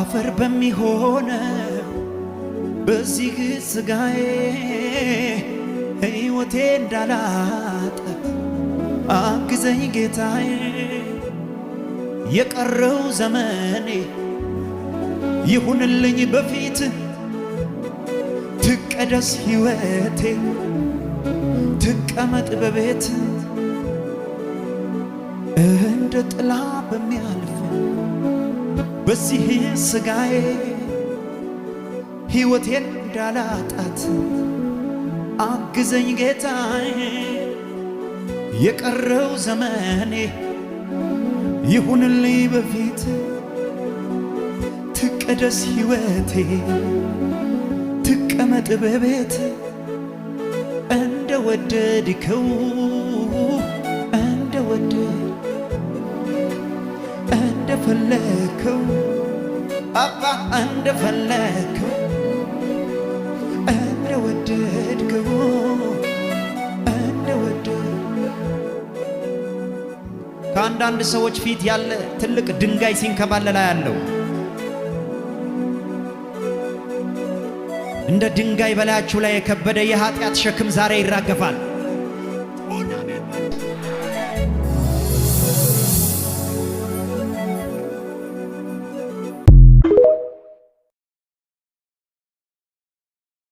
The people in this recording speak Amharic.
አፈር በሚሆነው በዚህ ስጋዬ ሕይወቴ እንዳላጣት አግዘኝ ጌታዬ። የቀረው ዘመኔ ይሁንልኝ በፊት፣ ትቀደስ ሕይወቴ፣ ትቀመጥ በቤት። እንደ ጥላ በሚያልፍ በዚህ ስጋዬ ሕይወቴን እንዳላጣት አግዘኝ ጌታዬ። የቀረው ዘመኔ ይሁንልኝ በፊት፣ ትቀደስ ሕይወቴ፣ ትቀመጥ በቤት። እንደ ወደድከው፣ እንደ ወደድ እንደ ፈለከው አባ፣ እንደ ፈለከው፣ እንደ ወደድከው፣ እንደ ወደድ ከአንዳንድ ሰዎች ፊት ያለ ትልቅ ድንጋይ ሲንከባለል አያለሁ። እንደ ድንጋይ በላያችሁ ላይ የከበደ የኃጢአት ሸክም ዛሬ ይራገፋል።